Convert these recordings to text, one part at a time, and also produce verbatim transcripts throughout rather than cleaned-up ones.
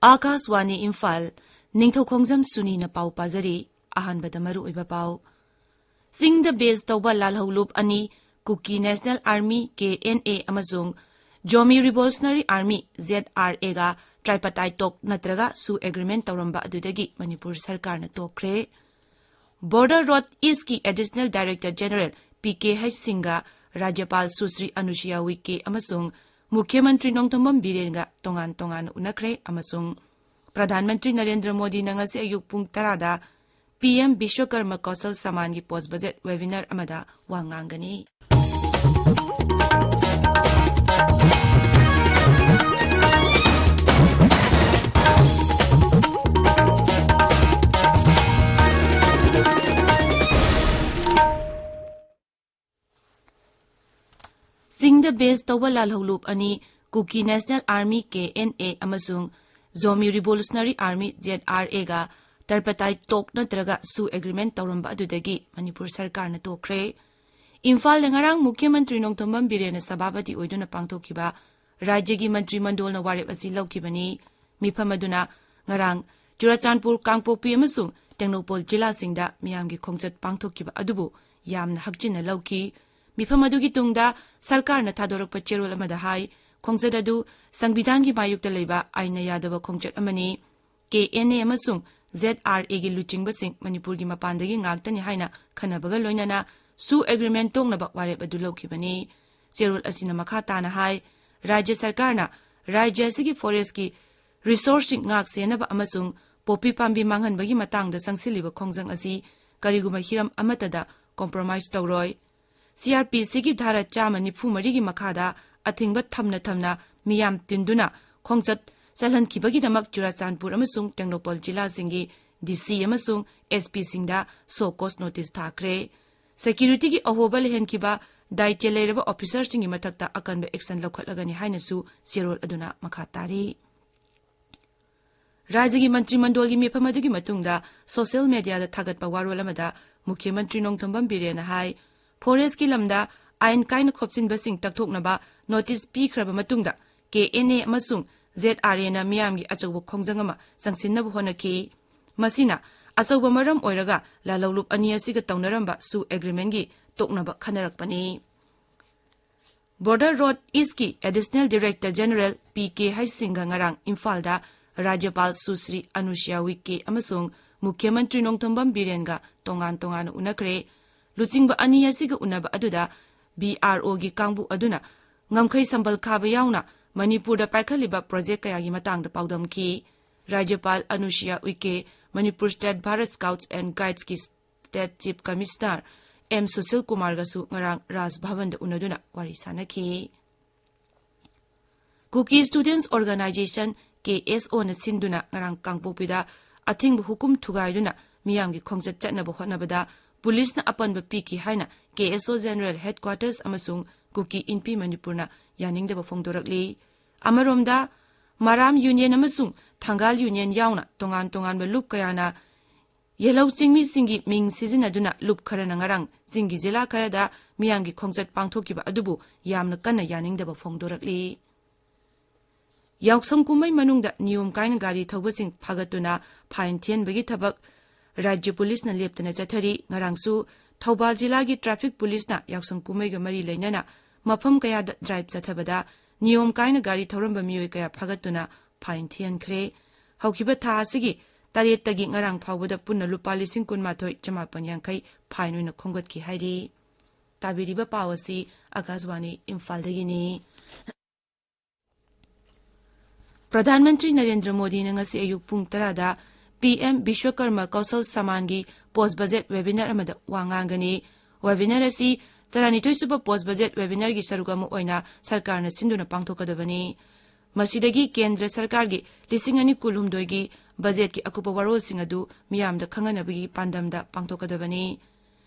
ꯑꯥꯀꯥꯁꯋꯥꯅꯤ ꯏꯝꯐꯥꯜ, ꯅꯤꯡꯊꯧꯈꯣꯡꯖꯝ ꯁꯨꯅꯤꯅ ꯄꯥꯎ ꯄꯥꯖꯔꯤ꯫ ꯑꯍꯥꯟꯕꯗ ꯃꯔꯨꯑꯣꯏꯕ ꯄꯥꯎ꯫ ꯆꯤꯡꯗ ꯕꯦꯖ ꯇꯧꯕ ꯂꯥꯜꯍꯧꯂꯨꯞ ꯑꯅꯤ, Kuki national army, K N A, ꯑꯃꯁꯨꯡ Zomi revolutionary army, Z R ꯑꯦꯒ tripartite talk ꯅꯠꯇ꯭ꯔꯒ ꯁꯨ ꯑꯦꯒ꯭ꯔꯤꯃꯦꯟ ꯇꯧꯔꯝꯕ ꯑꯗꯨꯗꯒꯤ ꯃꯅꯤꯄꯨꯔ ꯁꯔꯀꯥꯔꯅ ꯇꯣꯛꯈ꯭ꯔꯦ꯫ ꯕꯣꯔꯗꯔ ꯔꯣꯗ ꯏꯁꯀꯤ ꯑꯦꯗꯤꯁꯅꯦꯜ ꯗꯥꯏꯔꯦꯛꯇꯔ ꯖꯦꯅꯔꯦꯜ ꯄꯤ ꯀꯦ ꯍꯩꯆ ꯁꯤꯡꯒ ꯔꯥꯖ꯭ꯌꯄꯥꯜ ꯁꯨꯁ꯭ꯔꯤ ꯑꯅꯨꯁꯨꯌꯥ ꯎꯏꯀꯦ ꯑꯃꯁꯨꯡ ꯃꯨꯈ꯭ꯌ ꯃꯟꯇ꯭ꯔꯤ ꯅꯣꯡꯊꯣꯝꯕꯝ ꯕꯤꯔꯦꯟꯒ ꯇꯣꯉꯥꯟ ꯇꯣꯉꯥꯟꯅ ꯎꯅꯈ꯭ꯔꯦ ꯑꯃꯁꯨꯡ ꯄ꯭ꯔꯙꯥꯟ ꯃꯟꯇ꯭ꯔꯤ ꯅꯔꯦꯟꯗ꯭ꯔ ꯃꯣꯗꯤꯅ ꯉꯁꯤ ꯑꯌꯨꯛ ꯄꯨꯡ ꯇꯔꯥꯗ ꯄꯤ ꯑꯦꯝ ꯕꯤꯁ꯭ꯋꯀꯔꯃ ꯀꯧꯁꯜ ꯁꯃꯥꯟꯒꯤ ꯄꯣꯁ ꯕꯖꯦꯠ ꯋꯦꯕꯤꯅꯥꯔ ꯑꯃꯗ ꯋꯥ ꯉꯥꯡꯒꯅꯤ꯫ ꯆꯤꯡꯗ ꯕꯦꯖ ꯇꯧꯕ ꯂꯥꯜꯍꯧꯂꯨꯞ ꯑꯅꯤ, Kuki national army, K N A, ꯑꯃꯁꯨꯡ Zomi revolutionary army, Z R ꯑꯦꯒ tripartite talk ꯅꯠꯇ꯭ꯔꯒ ꯁꯨ ꯑꯦꯒ꯭ꯔꯤꯃꯦꯟ ꯇꯧꯔꯝꯕ ꯑꯗꯨꯗꯒꯤ ꯃꯅꯤꯄꯨꯔ ꯁꯔꯀꯥꯔꯅ ꯇꯣꯛꯈ꯭ꯔꯦ꯫ ꯏꯝꯐꯥꯜꯗ ꯉꯔꯥꯡ ꯃꯨꯈ꯭ꯌ ꯃꯟꯇ꯭ꯔꯤ ꯅꯣꯡꯊꯣꯝꯕꯝ ꯕꯤꯔꯦꯟꯅ ꯁꯚꯥꯄꯇꯤ ꯑꯣꯏꯗꯨꯅ ꯄꯥꯡꯊꯣꯛꯈꯤꯕ ꯔꯥꯖ꯭ꯌꯒꯤ ꯃꯟꯇ꯭ꯔꯤ ꯃꯟꯗꯣꯜꯅ ꯋꯥꯔꯦꯞ ꯑꯁꯤ ꯂꯧꯈꯤꯕꯅꯤ꯫ ꯃꯤꯐꯝ ꯑꯗꯨꯅ ꯉꯔꯥꯡ ꯆꯨꯔꯆꯥꯟꯄꯨꯔ, ꯀꯥꯡꯄꯣꯛꯄꯤ ꯑꯃꯁꯨꯡ ꯇꯦꯡꯅꯧꯄꯜ ꯖꯤꯂꯥꯁꯤꯡꯗ ꯃꯤꯌꯥꯝꯒꯤ ꯈꯣꯡꯆꯠ ꯄꯥꯡꯊꯣꯛꯈꯤꯕ ꯑꯗꯨꯕꯨ ꯌꯥꯝꯅ ꯍꯛꯆꯤꯟꯅ ꯂꯧꯈꯤ꯫ ꯃꯤꯐꯝ ꯑꯗꯨꯒꯤ ꯇꯨꯡꯗ ꯁꯔꯀꯥꯔꯅ ꯊꯥꯗꯣꯔꯛꯄ ꯆꯦꯔꯣꯜ ꯑꯃꯗ ꯍꯥꯏ, ꯈꯣꯡꯆꯠ ꯑꯗꯨ ꯁꯪꯕꯤꯙꯥꯟꯒꯤ ꯃꯥꯌꯣꯛꯇ ꯂꯩꯕ ꯑꯥꯏꯟꯅ ꯌꯥꯗꯕ ꯈꯣꯡꯆꯠ ꯑꯃꯅꯤ꯫ ꯀꯦ ꯑꯦꯟ ꯑꯦ ꯑꯃꯁꯨꯡ ꯖꯦꯗ ꯑꯥꯔ ꯑꯦꯒꯤ ꯂꯨꯆꯤꯡꯕꯁꯤꯡ ꯃꯅꯤꯄꯨꯔꯒꯤ ꯃꯄꯥꯟꯗꯒꯤ ꯉꯥꯛꯇꯅꯤ ꯍꯥꯏꯅ ꯈꯟꯅꯕꯒ ꯂꯣꯏꯅꯅ ꯁꯨ ꯑꯦꯒ꯭ꯔꯤꯃꯦꯟ ꯇꯣꯛꯅꯕ ꯋꯥꯔꯦꯞ ꯑꯗꯨ ꯂꯧꯈꯤꯕꯅꯤ꯫ ꯆꯦꯔꯣꯜ ꯑꯁꯤꯅ ꯃꯈꯥ ꯇꯥꯅ ꯍꯥꯏ, ꯔꯥꯖ꯭ꯌ ꯁꯔꯀꯥꯔꯅ ꯔꯥꯖ꯭ꯌ ꯑꯁꯤꯒꯤ ꯐꯣꯔꯦꯁ꯭ꯠꯀꯤ ꯔꯤꯁꯣꯔꯁꯁꯤꯡ ꯉꯥꯛ ꯁꯦꯟꯅꯕ ꯑꯃꯁꯨꯡ ꯄꯣꯄꯤ ꯄꯥꯝꯕꯤ ꯃꯥꯡꯍꯟꯕꯒꯤ ꯃꯇꯥꯡꯗ ꯆꯪꯁꯤꯜꯂꯤꯕ ꯈꯣꯡꯖꯪ ꯑꯁꯤ ꯀꯔꯤꯒꯨꯝꯕ ꯍꯤꯔꯝ ꯑꯃꯠꯇꯗ ꯀꯣꯝꯄ꯭ꯔꯣꯃꯥꯏꯖ ꯇꯧꯔꯣꯏ꯫ ꯁꯤ ꯑꯥꯔ ꯄꯤ ꯁꯤꯒꯤ ꯙꯥꯔꯥ ꯆꯥꯝꯃ ꯅꯤꯐꯨ ꯃꯔꯤꯒꯤ ꯃꯈꯥꯗ ꯑꯊꯤꯡꯕ ꯊꯝꯅ ꯊꯝꯅ ꯃꯤꯌꯥꯝ ꯇꯤꯟꯗꯨꯅ ꯈꯣꯡꯆꯠ ꯆꯠꯍꯟꯈꯤꯕꯒꯤꯗꯃꯛ ꯆꯨꯔꯥꯆꯥꯟꯄꯨꯔ ꯑꯃꯁꯨꯡ ꯇꯦꯡꯅꯧꯄꯜ ꯖꯤꯂꯥꯁꯤꯡꯒꯤ ꯗꯤ ꯁꯤ ꯑꯃꯁꯨꯡ ꯑꯦꯁ ꯄꯤꯁꯤꯡꯗ ꯁꯣ ꯀꯣꯖ ꯅꯣꯇꯤꯁ ꯊꯥꯈ꯭ꯔꯦ꯫ ꯁꯦꯀ꯭ꯌꯨꯔꯤꯇꯤꯒꯤ ꯑꯍꯣꯕ ꯂꯩꯍꯟꯈꯤꯕ, ꯗꯥꯏꯇ꯭ꯌ ꯂꯩꯔꯕ ꯑꯣꯐꯤꯁꯔꯁꯤꯡꯒꯤ ꯃꯊꯛꯇ ꯑꯀꯟꯕ ꯑꯦꯛꯁꯟ ꯂꯧꯈꯠꯂꯒꯅꯤ ꯍꯥꯏꯅꯁꯨ ꯆꯦꯔꯣꯜ ꯑꯗꯨꯅ ꯃꯈꯥ ꯇꯥꯔꯤ꯫ ꯔꯥꯖ꯭ꯌꯒꯤ ꯃꯟꯇ꯭ꯔꯤ ꯃꯟꯗꯣꯜꯒꯤ ꯃꯤꯐꯝ ꯑꯗꯨꯒꯤ ꯃꯇꯨꯡꯗ ꯁꯣꯁꯤꯌꯦꯜ ꯃꯦꯗꯤꯌꯥꯗ ꯊꯥꯒꯠꯄ ꯋꯥꯔꯣꯜ ꯑꯃꯗ ꯃꯨꯈ꯭ꯌ ꯃꯟꯇ꯭ꯔꯤ ꯅꯣꯡꯊꯣꯝꯕꯝ ꯕꯤꯔꯦꯟꯅ ꯍꯥꯏ, ꯐꯣꯔꯦꯁ꯭ꯠꯀꯤ ꯂꯝꯗ ꯑꯥꯏꯟ ꯀꯥꯏꯅ ꯈꯣꯞꯆꯤꯟꯕꯁꯤꯡ ꯇꯛꯊꯣꯛꯅꯕ ꯅꯣꯇꯤꯁ ꯄꯤꯈ꯭ꯔꯕ ꯃꯇꯨꯡꯗ ꯀꯦ ꯑꯦꯟ ꯑꯦ ꯑꯃꯁꯨꯡ ꯖꯦꯗ ꯑꯥꯔ ꯑꯦꯅ ꯃꯤꯌꯥꯝꯒꯤ ꯑꯆꯧꯕ ꯈꯣꯡꯖꯪ ꯑꯃ ꯆꯪꯁꯤꯟꯅꯕ ꯍꯣꯠꯅꯈꯤ꯫ ꯃꯁꯤꯅ ꯑꯆꯧꯕ ꯃꯔꯝ ꯑꯣꯏꯔꯒ ꯂꯥꯂꯧꯂꯨꯞ ꯑꯅꯤ ꯑꯁꯤꯒ ꯇꯧꯅꯔꯝꯕ ꯁꯨ ꯑꯦꯒ꯭ꯔꯤꯃꯦꯟꯒꯤ ꯇꯣꯛꯅꯕ ꯈꯟꯅꯔꯛꯄꯅꯤ꯫ ꯕꯣꯔꯗꯔ ꯔꯣꯗ ꯏꯁꯀꯤ additional director general P K ꯍꯩꯁ ꯁꯤꯡꯒ ꯉꯔꯥꯡ ꯏꯝꯐꯥꯜꯗ ꯔꯥꯖ꯭ꯌꯄꯥꯜ ꯁꯨꯁ꯭ꯔꯤ ꯑꯅꯨꯁ꯭ꯌꯥ ꯎꯏꯀꯦ ꯑꯃꯁꯨꯡ ꯃꯨꯈ꯭ꯌ ꯃꯟꯇ꯭ꯔꯤ ꯅꯣꯡꯊꯣꯝꯕꯝ ꯕꯤꯔꯦꯟꯒ ꯇꯣꯉꯥꯟ ꯇꯣꯉꯥꯟꯅ ꯎꯅꯈ꯭ꯔꯦ꯫ ꯂꯨꯆꯤꯡꯕ ꯑꯅꯤ ꯑꯁꯤꯒ ꯎꯅꯕ ꯑꯗꯨꯗ ꯕꯤ ꯑꯥꯔ ꯑꯣꯒꯤ ꯀꯥꯡꯕꯨ ꯑꯗꯨꯅ ꯉꯝꯈꯩ ꯁꯝꯕꯜ ꯈꯥꯕ ꯌꯥꯎꯅ ꯃꯅꯤꯄꯨꯔꯗ ꯄꯥꯏꯈꯠꯂꯤꯕ ꯄ꯭ꯔꯣꯖꯦꯛ ꯀꯌꯥꯒꯤ ꯃꯇꯥꯡꯗ ꯄꯥꯎꯗꯝꯈꯤ꯫ ꯔꯥꯖ꯭ꯌꯄꯥꯜ Anusuiya Uikey, Manipur state Bharat scouts and ꯒꯥꯏꯗꯁꯀꯤ state chief commissioner M Sushil ꯀꯨꯃꯥꯔꯒꯁꯨ ꯉꯔꯥꯡ ꯔꯥꯖ ꯚꯕꯟꯗ ꯎꯅꯗꯨꯅ ꯋꯥꯔꯤ ꯁꯥꯅꯈꯤ꯫ ꯀꯨꯀꯤ ꯁ꯭ꯇꯨꯗꯦꯟꯠꯁ ꯑꯣꯔꯒꯅꯥꯏꯖꯦꯁꯟ, ꯀꯦ ꯑꯦꯁ ꯑꯣꯅ ꯁꯤꯟꯗꯨꯅ ꯉꯔꯥꯡ ꯀꯥꯡꯄꯣꯛꯄꯤꯗ ꯑꯊꯤꯡꯕ ꯍꯨꯀꯨꯝ ꯊꯨꯒꯥꯏꯗꯨꯅ ꯃꯤꯌꯥꯝꯒꯤ ꯈꯣꯡꯆꯠ ꯆꯠꯅꯕ ꯍꯣꯠꯅꯕꯗ ꯄꯨꯂꯤꯁꯅ ꯑꯄꯟꯕ ꯄꯤꯈꯤ ꯍꯥꯏꯅ ꯀꯦ ꯑꯦꯁ ꯑꯣ ꯖꯦꯅꯔꯦꯜ ꯍꯦꯗꯀ꯭ꯋꯥꯇꯔꯁ ꯑꯃꯁꯨꯡ ꯀꯨꯀꯤ ꯏꯟꯄꯤ ꯃꯅꯤꯄꯨꯔꯅ ꯌꯥꯅꯤꯡꯗꯕ ꯐꯣꯡꯗꯣꯔꯛꯂꯤ꯫ ꯑꯃꯔꯣꯝꯗ, ꯃꯔꯥꯝ ꯌꯨꯅꯤꯌꯟ ꯑꯃꯁꯨꯡ ꯊꯪꯒꯥꯜ ꯌꯨꯅꯤꯌꯟ ꯌꯥꯎꯅ ꯇꯣꯉꯥꯟ ꯇꯣꯉꯥꯟꯕ ꯂꯨꯞ ꯀꯌꯥꯅ ꯌꯦꯜꯍꯧ ꯆꯤꯡꯃꯤꯁꯤꯡꯒꯤ ꯃꯤꯡ ꯁꯤꯖꯤꯟꯅꯗꯨꯅ ꯂꯨꯞ ꯈꯔꯅ ꯉꯔꯥꯡ ꯆꯤꯡꯒꯤ ꯖꯤꯂꯥ ꯈꯔꯗ ꯃꯤꯌꯥꯝꯒꯤ ꯈꯣꯡꯆꯠ ꯄꯥꯡꯊꯣꯛꯈꯤꯕ ꯑꯗꯨꯕꯨ ꯌꯥꯝꯅ ꯀꯟꯅ ꯌꯥꯅꯤꯡꯗꯕ ꯐꯣꯡꯗꯣꯔꯛꯂꯤ꯫ ꯌꯥꯎꯁꯪ ꯀꯨꯝꯍꯩ ꯃꯅꯨꯡꯗ ꯅꯤꯌꯣꯝ ꯀꯥꯏꯅ ꯒꯥꯔꯤ ꯊꯧꯕꯁꯤꯡ ꯐꯥꯒꯠꯇꯨꯅ ꯐꯥꯏꯟ ꯊꯤꯍꯟꯕꯒꯤ ꯊꯕꯛ ꯔꯥꯖ꯭ꯌ ꯄꯨꯂꯤꯁꯅ ꯂꯦꯞꯇꯅ ꯆꯠꯊꯔꯤ꯫ ꯉꯔꯥꯡꯁꯨ ꯊꯧꯕꯥꯜ ꯖꯤꯂꯥꯒꯤ ꯇ꯭ꯔꯥꯐꯤꯛ ꯄꯨꯂꯤꯁꯅ ꯌꯥꯎꯁꯪ ꯀꯨꯝꯍꯩꯒ ꯃꯔꯤ ꯂꯩꯅꯅ ꯃꯐꯝ ꯀꯌꯥꯗ ꯗ꯭ꯔꯥꯏꯚ ꯆꯠꯊꯕꯗ ꯅꯤꯌꯣꯝ ꯀꯥꯏꯅ ꯒꯥꯔꯤ ꯊꯧꯔꯝꯕ ꯃꯤꯑꯣꯏ ꯀꯌꯥ ꯐꯥꯒꯠꯇꯨꯅ ꯐꯥꯏꯟ ꯊꯤꯍꯟꯈ꯭ꯔꯦ꯫ ꯍꯧꯈꯤꯕ ꯊꯥ ꯑꯁꯤꯒꯤ ꯇꯔꯦꯠꯇꯒꯤ ꯉꯔꯥꯡ ꯐꯥꯎꯕꯗ ꯄꯨꯟꯅ ꯂꯨꯄꯥ ꯂꯤꯁꯤꯡ ꯀꯨꯟꯃꯥꯊꯣꯏ ꯆꯃꯥꯄꯟ ꯌꯥꯡꯈꯩ ꯐꯥꯏꯟ ꯑꯣꯏꯅ ꯈꯣꯝꯒꯠꯈꯤ ꯍꯥꯏꯔꯤ꯫ ꯇꯥꯕꯤꯔꯤꯕ ꯄꯥꯎ ꯑꯁꯤ ꯑꯀꯥꯁꯕꯥꯅꯤ ꯏꯝꯐꯥꯜꯗꯒꯤꯅꯤ꯫ ꯄ꯭ꯔꯙꯥꯟ ꯃꯟꯇ꯭ꯔꯤ ꯅꯔꯦꯟꯗ꯭ꯔ ꯃꯣꯗꯤꯅ ꯉꯁꯤ ꯑꯌꯨꯛ ꯄꯨꯡ ꯇꯔꯥꯗ ꯄꯤ ꯑꯦꯝ ꯕꯤꯁ꯭ꯋꯀꯔꯃ ꯀꯧꯁꯜ ꯁꯃꯥꯟꯒꯤ ꯄꯣꯁ ꯕꯖꯦꯠ ꯋꯦꯕꯤꯅꯥꯔ ꯑꯃꯗ ꯋꯥ ꯉꯥꯡꯒꯅꯤ꯫ ꯋꯦꯕꯤꯅꯥꯔ ꯑꯁꯤ ꯇꯔꯥꯅꯤꯊꯣꯏ ꯁꯨꯕ ꯄꯣꯁ ꯕꯖꯦꯠ ꯋꯦꯕꯤꯅꯥꯔꯒꯤ ꯁꯔꯨꯛ ꯑꯃ ꯑꯣꯏꯅ ꯁꯔꯀꯥꯔꯅ ꯁꯤꯟꯗꯨꯅ ꯄꯥꯡꯊꯣꯛꯀꯗꯕꯅꯤ꯫ ꯃꯁꯤꯗꯒꯤ ꯀꯦꯟꯗ꯭ꯔ ꯁꯔꯀꯥꯔꯒꯤ ꯂꯤꯁꯤꯡ ꯑꯅꯤ ꯀꯨꯟꯍꯨꯝꯗꯣꯏꯒꯤ ꯕꯖꯦꯠꯀꯤ ꯑꯀꯨꯞꯄ ꯋꯥꯔꯣꯜꯁꯤꯡ ꯑꯗꯨ ꯃꯤꯌꯥꯝꯗ ꯈꯪꯍꯟꯅꯕꯒꯤ ꯄꯥꯟꯗꯝꯗ ꯄꯥꯡꯊꯣꯛꯀꯗꯕꯅꯤ꯫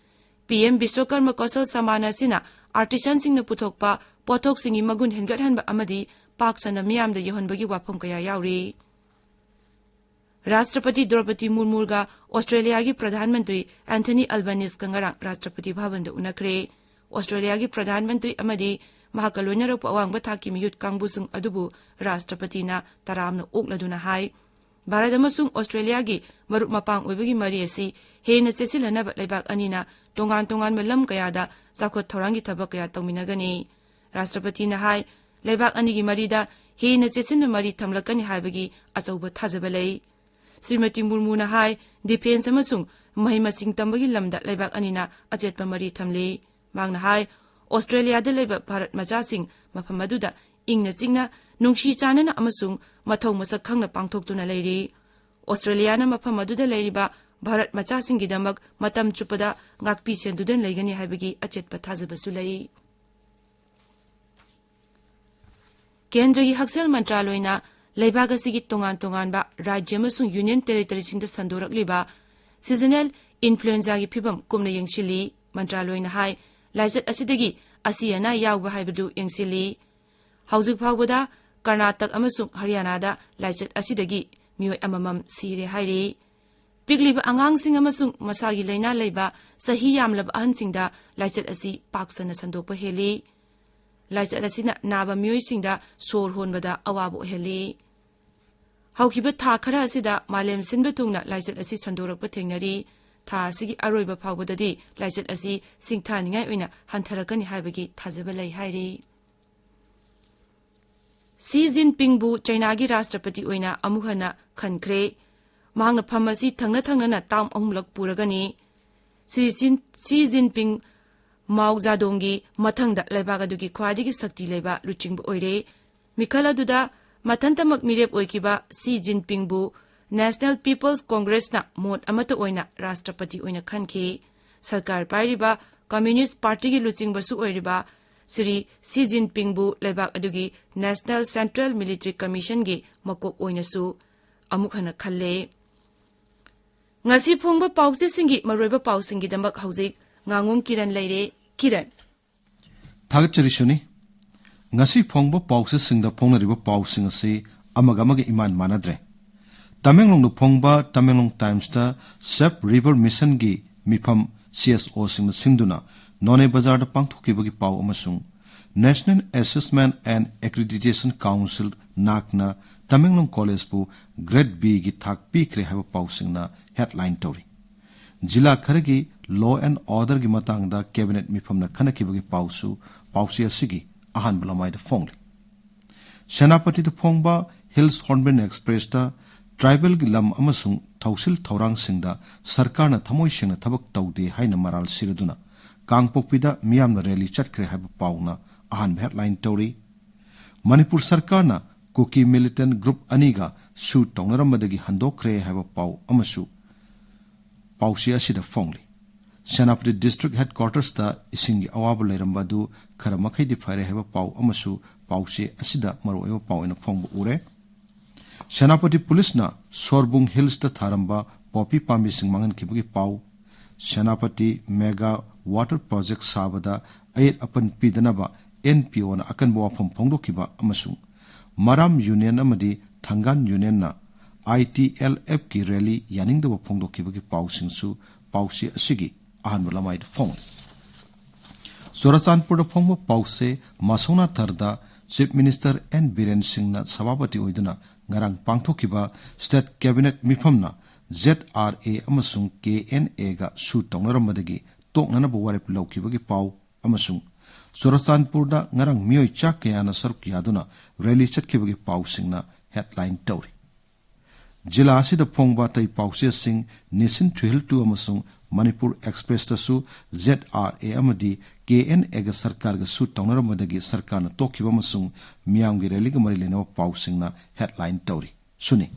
ꯄꯤ ꯑꯦꯝ ꯕꯤꯁ꯭ꯋꯀꯔꯃ ꯀꯧꯁꯜ ꯁꯃꯥꯟ ꯑꯁꯤꯅ ꯑꯥꯔꯇꯤꯁꯥꯟꯁꯤꯡꯅ ꯄꯨꯊꯣꯛꯄ ꯄꯣꯠꯊꯣꯛꯁꯤꯡꯒꯤ ꯃꯒꯨꯟ ꯍꯦꯟꯒꯠꯍꯟꯕ ꯑꯃꯗꯤ ꯄꯥꯛ ꯁꯟꯅ ꯃꯤꯌꯥꯝꯗ ꯌꯧꯍꯟꯕꯒꯤ ꯋꯥꯐꯝ ꯀꯌꯥ ꯌꯥꯎꯔꯤ꯫ ꯔꯥꯁꯇ꯭ꯔꯄꯇꯤ ꯗ꯭ꯔꯧꯄꯗꯤ ꯃꯨꯔꯃꯨꯒ ꯑꯣꯁꯇ꯭ꯔꯦꯂꯤꯌꯥꯒꯤ ꯄ꯭ꯔꯙꯥꯟ ꯃꯟꯇ꯭ꯔꯤ ꯑꯦꯟꯊꯅꯤ ꯑꯜꯕꯥꯅꯤꯁꯀ ꯉꯔꯥꯡ ꯔꯥꯁꯇ꯭ꯔꯄꯇꯤ ꯚꯕꯟꯗ ꯎꯅꯈ꯭ꯔꯦ꯫ ꯑꯣꯁꯇ꯭ꯔꯦꯂꯤꯌꯥꯒꯤ ꯄ꯭ꯔꯙꯥꯟ ꯃꯟꯇ꯭ꯔꯤ ꯑꯃꯗꯤ ꯃꯍꯥꯛꯀ ꯂꯣꯏꯅꯔꯛꯄ ꯑꯋꯥꯡꯕ ꯊꯥꯛꯀꯤ ꯃꯤꯍꯨꯠ ꯀꯥꯡꯕꯨꯁꯤꯡ ꯑꯗꯨꯕꯨ ꯔꯥꯁꯇ꯭ꯔꯄꯇꯤꯅ ꯇꯔꯥꯝꯅ ꯑꯣꯛꯂꯗꯨꯅ ꯍꯥꯏ꯫ ꯚꯥꯔꯠ ꯑꯃꯁꯨꯡ ꯑꯣꯁꯇ꯭ꯔꯦꯂꯤꯌꯥꯒꯤ ꯃꯔꯨꯞ ꯃꯄꯥꯡ ꯑꯣꯏꯕꯒꯤ ꯃꯔꯤ ꯑꯁꯤ ꯍꯦꯟꯅ ꯆꯦꯠꯁꯤꯜꯍꯟꯅꯕ ꯂꯩꯕꯥꯛ ꯑꯅꯤꯅ ꯇꯣꯉꯥꯟ ꯇꯣꯉꯥꯟꯕ ꯂꯝ ꯀꯌꯥꯗ ꯆꯥꯎꯈꯠ ꯊꯧꯔꯥꯡꯒꯤ ꯊꯕꯛ ꯀꯌꯥ ꯇꯧꯃꯤꯟꯅꯒꯅꯤ꯫ ꯔꯥꯁꯇ꯭ꯔꯄꯇꯤꯅ ꯍꯥꯏ, ꯂꯩꯕꯥꯛ ꯑꯅꯤꯒꯤ ꯃꯔꯤꯗ ꯍꯦꯟꯅ ꯆꯦꯠꯁꯤꯟꯕ ꯃꯔꯤ ꯊꯝꯂꯛꯀꯅꯤ ꯍꯥꯏꯕꯒꯤ ꯑꯆꯧꯕ ꯊꯥꯖꯕ ꯂꯩ꯫ ꯁ꯭ꯔꯤꯃꯇꯤ ꯃꯨꯔꯃꯨꯅ ꯍꯥꯏ, ꯗꯤꯐꯦꯟꯁ ꯑꯃꯁꯨꯡ ꯃꯍꯩ ꯃꯁꯤꯡ ꯇꯝꯕꯒꯤ ꯂꯝꯗ ꯂꯩꯕꯥꯛ ꯑꯅꯤꯅ ꯑꯆꯦꯠꯄ ꯃꯔꯤ ꯊꯝꯂꯤ꯫ ꯃꯍꯥꯛꯅ ꯍꯥꯏ, ꯑꯣꯁꯇ꯭ꯔꯦꯂꯤꯌꯥꯗ ꯂꯩꯕ ꯚꯥꯔꯠ ꯃꯆꯥꯁꯤꯡ ꯃꯐꯝ ꯑꯗꯨꯗ ꯏꯪꯅ ꯆꯤꯛꯅ, ꯅꯨꯡꯁꯤ ꯆꯥꯟꯅꯅ ꯑꯃꯁꯨꯡ ꯃꯊꯧ ꯃꯁꯛ ꯈꯪꯅ ꯄꯥꯡꯊꯣꯛꯇꯨꯅ ꯂꯩꯔꯤ꯫ ꯑꯣꯁꯇ꯭ꯔꯦꯂꯤꯌꯥꯅ ꯃꯐꯝ ꯑꯗꯨꯗ ꯂꯩꯔꯤꯕ ꯚꯥꯔꯠ ꯃꯆꯥꯁꯤꯡꯒꯤꯗꯃꯛ ꯃꯇꯝ ꯆꯨꯞꯄꯗ ꯉꯥꯛꯄꯤ ꯁꯦꯟꯗꯨꯅ ꯂꯩꯒꯅꯤ ꯍꯥꯏꯕꯒꯤ ꯑꯆꯦꯠꯄ ꯊꯥꯖꯕꯁꯨ ꯂꯩ꯫ ꯀꯦꯟꯗ꯭ꯔꯒꯤ ꯍꯛꯁꯦꯜ ꯃꯟꯇ꯭ꯔꯥꯂꯣꯏꯅ ꯂꯩꯕꯥꯛ ꯑꯁꯤꯒꯤ ꯇꯣꯉꯥꯟ ꯇꯣꯉꯥꯟꯕ ꯔꯥꯖ꯭ꯌ ꯑꯃꯁꯨꯡ ꯌꯨꯅꯤꯌꯟ ꯇꯦꯔꯤꯇꯣꯔꯤꯁꯤꯡꯗ ꯁꯟꯗꯣꯔꯛꯂꯤꯕ ꯁꯤꯖꯅꯦꯜ ꯏꯟꯐ꯭ꯂꯨꯑꯦꯟꯖꯥꯒꯤ ꯐꯤꯕꯝ ꯀꯨꯞꯅ ꯌꯦꯡꯁꯤꯜꯂꯤ꯫ ꯃꯟꯇ꯭ꯔꯥꯂꯣꯏꯅ ꯍꯥꯏ, ꯂꯥꯏꯆꯠ ꯑꯁꯤꯗꯒꯤ ꯑꯁꯤ ꯑꯅꯥ ꯌꯥꯎꯕ꯭ꯔꯥ ꯍꯥꯏꯕꯗꯨ ꯌꯦꯡꯁꯤꯜꯂꯤ꯫ ꯍꯧꯖꯤꯛ ꯐꯥꯎꯕꯗ ꯀꯔꯅꯥꯇꯛ ꯑꯃꯁꯨꯡ ꯍꯔꯤꯌꯥꯅꯥꯗ ꯂꯥꯏꯆꯠ ꯑꯁꯤꯗꯒꯤ ꯃꯤꯑꯣꯏ ꯑꯃꯃꯝ ꯁꯤꯔꯦ ꯍꯥꯏꯔꯤ꯫ ꯄꯤꯛꯂꯤꯕ ꯑꯉꯥꯡꯁꯤꯡ ꯑꯃꯁꯨꯡ ꯃꯁꯥꯒꯤ ꯂꯥꯏꯅꯥ ꯂꯩꯕ ꯆꯍꯤ ꯌꯥꯝꯂꯕ ꯑꯍꯟꯁꯤꯡꯗ ꯂꯥꯏꯆꯠ ꯑꯁꯤ ꯄꯥꯛ ꯁꯟꯅ ꯁꯟꯗꯣꯛꯄ ꯍꯦꯜꯂꯤ꯫ ꯂꯥꯏꯆꯠ ꯑꯁꯤꯅ ꯅꯥꯕ ꯃꯤꯑꯣꯏꯁꯤꯡꯗ ꯁꯣꯔ ꯍꯣꯟꯕꯗ ꯑꯋꯥꯕ ꯑꯣꯏꯍꯜꯂꯤ꯫ ꯍꯧꯈꯤꯕ ꯊꯥ ꯈꯔ ꯑꯁꯤꯗ ꯃꯥꯂꯦꯝ ꯁꯤꯟꯕ ꯊꯨꯡꯅ ꯂꯥꯏꯆꯠ ꯑꯁꯤ ꯁꯟꯗꯣꯔꯛꯄ ꯊꯦꯡꯅꯔꯤ꯫ ꯊꯥ ꯑꯁꯤꯒꯤ ꯑꯔꯣꯏꯕ ꯐꯥꯎꯕꯗꯗꯤ ꯂꯥꯏꯆꯠ ꯑꯁꯤ ꯁꯤꯡꯊꯥꯅꯤꯡꯉꯥꯏ ꯑꯣꯏꯅ ꯍꯟꯊꯔꯛꯀꯅꯤ ꯍꯥꯏꯕꯒꯤ ꯊꯥꯖꯕ ꯂꯩ ꯍꯥꯏꯔꯤ꯫ ꯁꯤ ꯖꯤꯟꯄꯤꯡꯕꯨ ꯆꯩꯅꯥꯒꯤ ꯔꯥꯁꯇ꯭ꯔꯄꯇꯤ ꯑꯣꯏꯅ ꯑꯃꯨꯛ ꯍꯟꯅ ꯈꯟꯈ꯭ꯔꯦ꯫ ꯃꯍꯥꯛꯅ ꯐꯝ ꯑꯁꯤ ꯊꯪꯅ ꯊꯪꯅꯅ ꯇꯥꯝ ꯑꯍꯨꯝꯂꯛ ꯄꯨꯔꯒꯅꯤ꯫ ꯁꯤ ꯖꯤꯟ-, ꯁꯤ ꯖꯤꯟꯄꯤꯡ ꯃꯥꯎ ꯖꯥꯗꯣꯡꯒꯤ ꯃꯊꯪꯗ ꯂꯩꯕꯥꯛ ꯑꯗꯨꯒꯤ ꯈ꯭ꯋꯥꯏꯗꯒꯤ ꯁꯛꯇꯤ ꯂꯩꯕ ꯂꯨꯆꯤꯡꯕ ꯑꯣꯏꯔꯦ꯫ ꯃꯤꯈꯜ ꯑꯗꯨꯗ ꯃꯊꯟꯇꯃꯛ ꯃꯤꯔꯦꯞ ꯑꯣꯏꯈꯤꯕ ꯁꯤ ꯖꯤꯟꯄꯤꯡꯕꯨ National People's Congressꯅ ꯃꯣꯠ ꯑꯃꯠꯇ ꯑꯣꯏꯅ ꯔꯥꯁꯇ꯭ꯔꯄꯇꯤ ꯑꯣꯏꯅ ꯈꯟꯈꯤ꯫ ꯁꯔꯀꯥꯔ ꯄꯥꯏꯔꯤꯕ ꯀꯝꯃ꯭ꯌꯨꯅꯤꯁ꯭ꯠ ꯄꯥꯔꯇꯤꯒꯤ ꯂꯨꯆꯤꯡꯕꯁꯨ ꯑꯣꯏꯔꯤꯕ ꯁ꯭ꯔꯤ ꯁꯤ ꯖꯤꯟꯄꯤꯡꯕꯨ ꯂꯩꯕꯥꯛ ꯑꯗꯨꯒꯤ National Central Military Commissionꯒꯤ ꯃꯀꯣꯛ ꯑꯣꯏꯅꯁꯨ ꯑꯃꯨꯛ ꯍꯟꯅ ꯈꯜꯂꯦ꯫ ꯉꯁꯤ ꯐꯣꯡꯕ ꯄꯥꯎꯆꯦꯁꯤꯡꯒꯤ ꯃꯔꯨꯑꯣꯏꯕ ꯄꯥꯎꯁꯤꯡꯒꯤꯗꯃꯛ ꯍꯧꯖꯤꯛ ꯉꯥꯉꯣꯝ ꯀꯤꯔꯟ ꯂꯩꯔꯦ꯫ ꯀꯤꯔꯟ꯫ ꯊꯥꯒꯠꯆꯔꯤ ꯁꯨꯅꯤ꯫ ꯉꯁꯤ ꯐꯣꯡꯕ ꯄꯥꯎꯆꯦꯁꯤꯡꯗ ꯐꯣꯡꯅꯔꯤꯕ ꯄꯥꯎꯁꯤꯡ ꯑꯁꯤ ꯑꯃꯒ ꯑꯃꯒ ꯏꯃꯥꯟ ꯃꯥꯟꯅꯗ꯭ꯔꯦ꯫ ꯇꯃꯦꯡꯂꯣꯡꯗ ꯐꯣꯡꯕ ꯇꯃꯦꯡꯂꯣꯡ ꯇꯥꯏꯝꯁꯇ Save River Missionꯒꯤ ꯃꯤꯐꯝ ꯁꯤ ꯑꯦꯁ ꯑꯣꯁꯤꯡꯅ ꯁꯤꯟꯗꯨꯅ ꯅꯣꯅꯦ ꯕꯖꯥꯔꯗ ꯄꯥꯡꯊꯣꯛꯈꯤꯕꯒꯤ ꯄꯥꯎ ꯑꯃꯁꯨꯡ National Assessment and Accreditation Council, NAAC ꯅ ꯇꯃꯦꯡꯂꯣꯡ ꯀꯣꯂꯦꯖꯄꯨ Grade B ꯒꯤ ꯊꯥꯛ ꯄꯤꯈ꯭ꯔꯦ ꯍꯥꯏꯕ ꯄꯥꯎꯁꯤꯡꯅ headline ꯇꯧꯔꯤ꯫ ꯖꯤꯂꯥ ꯈꯔꯒꯤ law and order ꯒꯤ ꯃꯇꯥꯡꯗ cabinet ꯃꯤꯐꯝꯅ ꯈꯟꯅꯈꯤꯕꯒꯤ ꯄꯥꯎꯁꯨ ꯄꯥꯎꯆꯦ ꯑꯁꯤꯒꯤ ꯑꯍꯥꯟꯕ ꯂꯃꯥꯏꯗ ꯐꯣꯡꯂꯤ꯫ ꯁꯦꯅꯥꯄꯇꯤꯗ ꯐꯣꯡꯕ Hills Hornbill Express ꯇ tribal ꯒꯤ ꯂꯝ ꯑꯃꯁꯨꯡ ꯊꯧꯁꯤꯜ ꯊꯧꯔꯥꯡꯁꯤꯡꯗ ꯁꯔꯀꯥꯔꯅ ꯊꯃꯣꯏ ꯁꯦꯡꯅ ꯊꯕꯛ ꯇꯧꯗꯦ ꯍꯥꯏꯅ ꯃꯔꯥꯜ ꯁꯤꯔꯗꯨꯅ ꯀꯥꯡꯄꯣꯛꯄꯤꯗ ꯃꯤꯌꯥꯝꯅ rally ꯆꯠꯈ꯭ꯔꯦ ꯍꯥꯏꯕ ꯄꯥꯎꯅ ꯑꯍꯥꯟꯕ headline ꯇꯧꯔꯤ꯫ ꯃꯅꯤꯄꯨꯔ ꯁꯔꯀꯥꯔꯅ ꯀꯨꯀꯤ militant group ꯑꯅꯤꯒ ꯁꯨ ꯇꯧꯅꯔꯝꯕꯗꯒꯤ ꯍꯟꯗꯣꯛꯈ꯭ꯔꯦ ꯍꯥꯏꯕ ꯄꯥꯎ ꯑꯃꯁꯨ ꯄꯥꯎꯆꯦ ꯑꯁꯤꯗ ꯐꯣꯡꯂꯤ꯫ ꯁꯦꯅꯥꯄꯇꯤ district headquarters ꯇ ꯏꯁꯤꯡꯒꯤ ꯑꯋꯥꯕ ꯂꯩꯔꯝꯕ ꯑꯗꯨ ꯈꯔ ꯃꯈꯩꯗꯤ ꯐꯔꯦ ꯍꯥꯏꯕ ꯄꯥꯎ ꯑꯃꯁꯨ ꯄꯥꯎꯆꯦ ꯑꯁꯤꯗ ꯃꯔꯨꯑꯣꯏꯕ ꯄꯥꯎ ꯑꯣꯏꯅ ꯐꯣꯡꯕ ꯎꯔꯦ꯫ ꯁꯦꯅꯥꯄꯇꯤ ꯄꯨꯂꯤꯁꯅ ꯁꯣꯔꯕꯨꯡ Hills ꯇ ꯊꯥꯔꯝꯕ ꯄꯣꯄꯤ ꯄꯥꯝꯕꯤꯁꯤꯡ ꯃꯥꯡꯍꯟꯈꯤꯕꯒꯤ ꯄꯥꯎ꯫ ꯁꯦꯅꯥꯄꯇꯤ mega water project ꯁꯥꯕꯗ ꯑꯌꯦꯠ ꯑꯄꯟ ꯄꯤꯗꯅꯕ N P O ꯅ ꯑꯀꯟꯕ ꯋꯥꯐꯝ ꯐꯣꯡꯗꯣꯛꯈꯤꯕ ꯑꯃꯁꯨꯡ ꯃꯔꯥꯝ Union ꯑꯃꯗꯤ ꯊꯪꯒꯥꯟ Union ꯅ I T L F ꯀꯤ rally ꯌꯥꯅꯤꯡꯗꯕ ꯐꯣꯡꯗꯣꯛꯈꯤꯕꯒꯤ ꯄꯥꯎꯁꯤꯡꯁꯨ ꯄꯥꯎꯆꯦ ꯑꯁꯤꯒꯤ ꯑꯍꯥꯟꯕ ꯂꯃꯥꯏꯗ ꯐꯣꯡꯂꯤ꯫ ꯆꯨꯔꯥꯆꯥꯟꯄꯨꯔꯗ ꯐꯣꯡꯕ ꯄꯥꯎꯆꯦ ꯃꯁꯧꯅꯥ ꯊꯔꯗ Chief Minister N ꯕꯤꯔꯦꯟ ꯁꯤꯡꯅ ꯁꯚꯥꯄꯇꯤ ꯑꯣꯏꯗꯨꯅ ꯉꯔꯥꯡ ꯄꯥꯡꯊꯣꯛꯈꯤꯕ state cabinet ꯃꯤꯐꯝꯅ Z R A ꯑꯃꯁꯨꯡ K N A ꯒ ꯁꯨ ꯇꯧꯅꯔꯝꯕꯗꯒꯤ ꯇꯣꯛꯅꯅꯕ ꯋꯥꯔꯦꯞ ꯂꯧꯈꯤꯕꯒꯤ ꯄꯥꯎ ꯑꯃꯁꯨꯡ ꯆꯨꯔꯥꯆꯥꯟꯄꯨꯔꯗ ꯉꯔꯥꯡ ꯃꯤꯑꯣꯏ ꯆꯥ ꯀꯌꯥꯅ ꯁꯔꯨꯛ ꯌꯥꯗꯨꯅ rally ꯆꯠꯈꯤꯕꯒꯤ ꯄꯥꯎꯁꯤꯡꯅ headline ꯇꯧꯔꯤ꯫ ꯖꯤꯂꯥ ꯑꯁꯤꯗ ꯐꯣꯡꯕ ꯑꯇꯩ ꯄꯥꯎꯆꯦꯁꯤꯡ Nation Three Hill Two ꯑꯃꯁꯨꯡ Manipur Express ꯇꯁꯨ Z R A ꯑꯃꯗꯤ K N A ꯒ ꯁꯔꯀꯥꯔꯒ ꯁꯨ ꯇꯧꯅꯔꯝꯕꯗꯒꯤ ꯁꯔꯀꯥꯔꯅ ꯇꯣꯛꯈꯤꯕ ꯑꯃꯁꯨꯡ ꯃꯤꯌꯥꯝꯒꯤ rally ꯒ ꯃꯔꯤ ꯂꯩꯅꯕ ꯄꯥꯎꯁꯤꯡꯅ headline ꯇꯧꯔꯤ꯫ ꯁꯨꯅꯤ꯫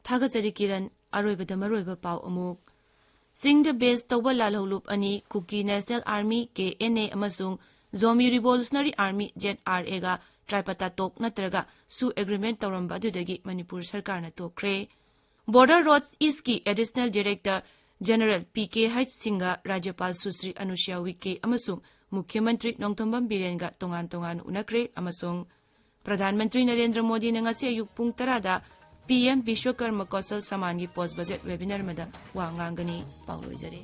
ꯊꯥꯒꯠꯆꯔꯤ ꯀꯤꯔꯟ꯫ ꯑꯔꯣꯏꯕꯗ ꯃꯔꯨꯑꯣꯏꯕ ꯄꯥꯎ ꯑꯃꯨꯛ꯫ ꯆꯤꯡꯗ base ꯇꯧꯕ ꯂꯥꯜꯍꯧꯂꯨꯞ ꯑꯅꯤ ꯀꯨꯀꯤ National Army, K N A, ꯑꯃꯁꯨꯡ Zomi Revolutionary Army, Z R A ꯒ tripartite talk ꯅꯠꯇ꯭ꯔꯒ ꯁꯨ agreement ꯇꯧꯔꯝꯕ ꯑꯗꯨꯗꯒꯤ ꯃꯅꯤꯄꯨꯔ ꯁꯔꯀꯥꯔꯅ ꯇꯣꯛꯈ꯭ꯔꯦ꯫ Border Roads East ꯀꯤ Additional Director General P K H ꯁꯤꯡꯒ ꯔꯥꯖ꯭ꯌꯄꯥꯜ ꯁꯨꯁ꯭ꯔꯤ ꯑꯅꯨꯁ꯭ꯌꯥ ꯎꯏꯀꯦ ꯑꯃꯁꯨꯡ ꯃꯨꯈ꯭ꯌ ꯃꯟꯇ꯭ꯔꯤ ꯅꯣꯡꯊꯣꯝꯕꯝ ꯕꯤꯔꯦꯟꯒ ꯇꯣꯉꯥꯟ ꯇꯣꯉꯥꯟꯅ ꯎꯅꯈ꯭ꯔꯦ ꯑꯃꯁꯨꯡ ꯄ꯭ꯔꯙꯥꯟ ꯃꯟꯇ꯭ꯔꯤ ꯅꯔꯦꯟꯗ꯭ꯔ ꯃꯣꯗꯤꯅ ꯉꯁꯤ ꯑꯌꯨꯛ ꯄꯨꯡ ꯇꯔꯥꯗ P M ꯕꯤꯁ꯭ꯋꯀꯔꯃ Kaushal ꯁꯃꯥꯟꯒꯤ post budget webinar ꯑꯃꯗ ꯋꯥ ꯉꯥꯡꯒꯅꯤ꯫ ꯄꯥꯎ ꯂꯣꯏꯖꯔꯦ꯫